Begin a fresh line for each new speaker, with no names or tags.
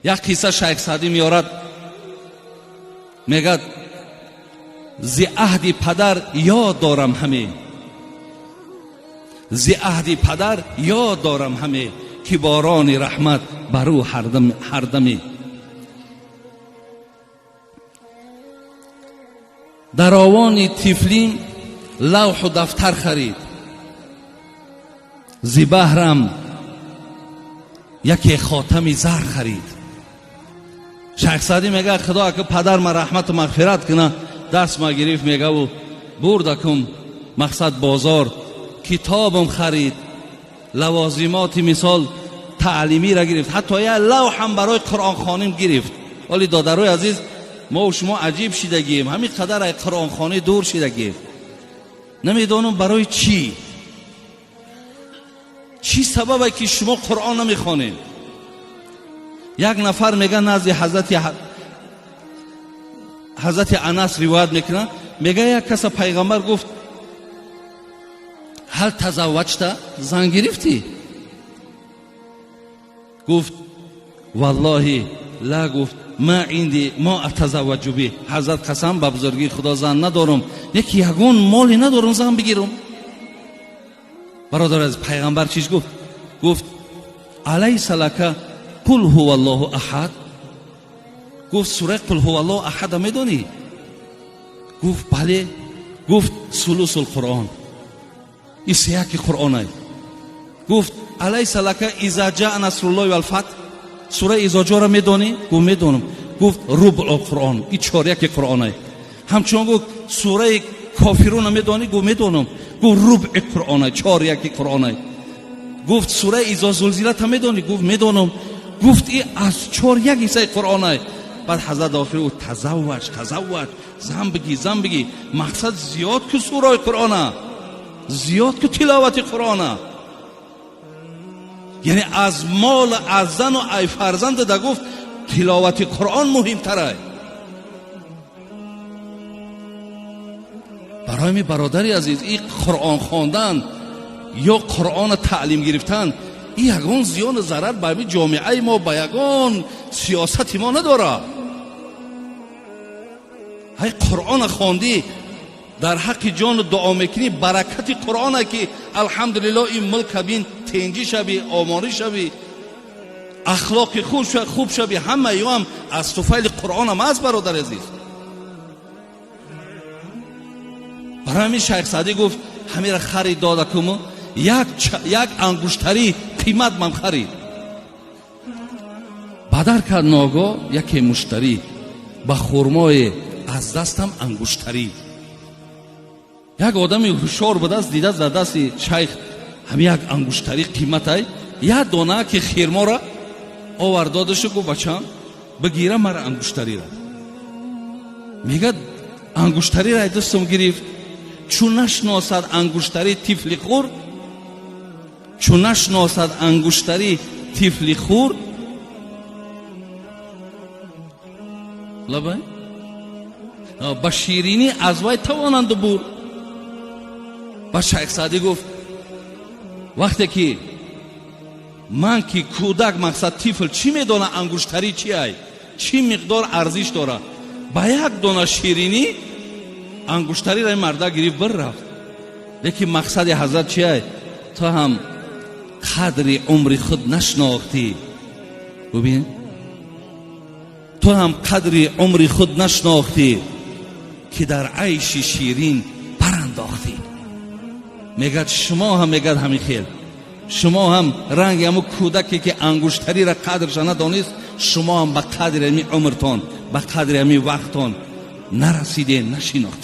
Як қисса Шайх Саъдӣ меорад, мегӯяд: зи аҳди падар ёд дорам ҳаме, зи аҳди падар ёд дорам ҳаме, ки борони раҳмат бар ӯ ҳардаме. Дар овони тифлим лавҳу дафтар харид, зи баҳрам яке хотами зар харид. Шайх Саъдӣ мегӯяд: худо ака падар ма раҳмату мағфират куна, даст ма гирифт, мегаву бурдакум мақсад бозор, китобам харид, лавозимоти мисол таълимиро гирифт, ҳатто як лавҳам барои қуръонхоним гирифт. Оли додарои азиз, мо шумо аҷиб шидагием, ҳамин қадар ай қуръонхонӣ дур шидагием. Намедонам барои чӣ, чӣ сабабе ки шумо қуръон намехонед. Як нафар мега назди ҳазрати Анас ривоят мекунад, мега як каса пайғамбар гуфт: ҳал тазавваҷта, зан гирифтӣ? Гуфт: валлоҳи ла, гуфт, ма инди мо атазавваҷу би. Ҳазрат, қасам ба бузургии Худо, зан надорам, яки ягон моле надорам зан бигирам. Бародар аз пайғамбар чиз гуфт? Гуфт: алайса лака қул ҳува аллоҳу аҳад. Гуфт: сураи қул ҳува аллоҳу аҳада медонӣ? Гуфт: бале. Гуфт: сулусул қуръон, ин сеяки қуръонай. Гуфт: алайса лака иза ҷаа насруллоҳи валфатҳ, сураи изоҷоро медонӣ? Гуфт: медонам. Гуфт: рубъ қуръон, ин чоряки қуръонай. Ҳамчунон гуфт: сураи кофируна медонӣ? Гуфт: медонам. Гуфт: рубъи қуръонай, чоряки қуръонай. Гуфт: сураи изо зулзилата медонӣ? Гуфт: медонам. Гуфт: ин аз чоряк ҳиссаи қуръонай. Баъд ҳазрат охир гуфт: тазавваҷ, тазавваҷ, зан бигӣ, зан бигӣ. Мақсад зиёд ку сураи қуръона, зиёд ку тиловати қуръона. Яъне аз мол, аз зану ай фарзанд да гуфт тиловати қуръон муҳимтарай. Барои ми бародари азиз, ин қуръон хондан ё қуръона таълим гирифтан ин ягон зиёну зарар ба ҳамин ҷомеаи мо, ба ягон сиёсати мо надорад. Ҳай қуръона хондӣ, дар ҳаққи ҷону дуо мекунӣ, баракати қуръона ки алҳамдулиллоҳ ин мулка бин тенҷӣ шави, омонӣ шави, ахлоқи хуб шави, ҳама ё ҳам аз туфайли қуръонам аст, бародари азиз. Барои ҳамин Шайх Саъдӣ гуфт: ҳамира харид додакуму як ангуштарӣ қимат ман харид. Бадар кард ногоҳ яке муштарӣ, ба хурмое аз дастам ангуштарӣ. Як одами ҳушёр будааст, дидааст дар дасти шайх ҳамин як ангуштарӣ қиматай, як дона ки хирморо овард додашу гуфт: бачам, бигира мара ангуштариро. Мегӯяд: ангуштариро ай дастам гирифт, чун нашносад ангуштари тифли хурд, чун нашносад ангуштари тифли хурд, лабай ба ширинӣ аз вай тавонанду бурд. Ба Шайх Саъдӣ гуфт: вақте ки ман ки кӯдак, мақсад тифл, чӣ медона ангуштарӣ чи ай, чӣ миқдор арзиш дорад, ба як дона ширинӣ ангуштариро ин марда гирифт бир рафт. Лекин мақсади ҳазрат чи ай? Ту ҳам қадри умри худ нашнохтӣ. Бубин, ту ҳам қадри умри худ нашнохтӣ, ки дар айши ширин барандохтӣ. Мегӯяд шумо ҳам, мегӯяд ҳамин хел, шумо ҳам ранги ҳамун кӯдаке ки ангуштариро қадрша надонист, шумо ҳам ба қадри ҳамин умртон, ба қадри ҳамин вақтон нарасидем, нашинохтем.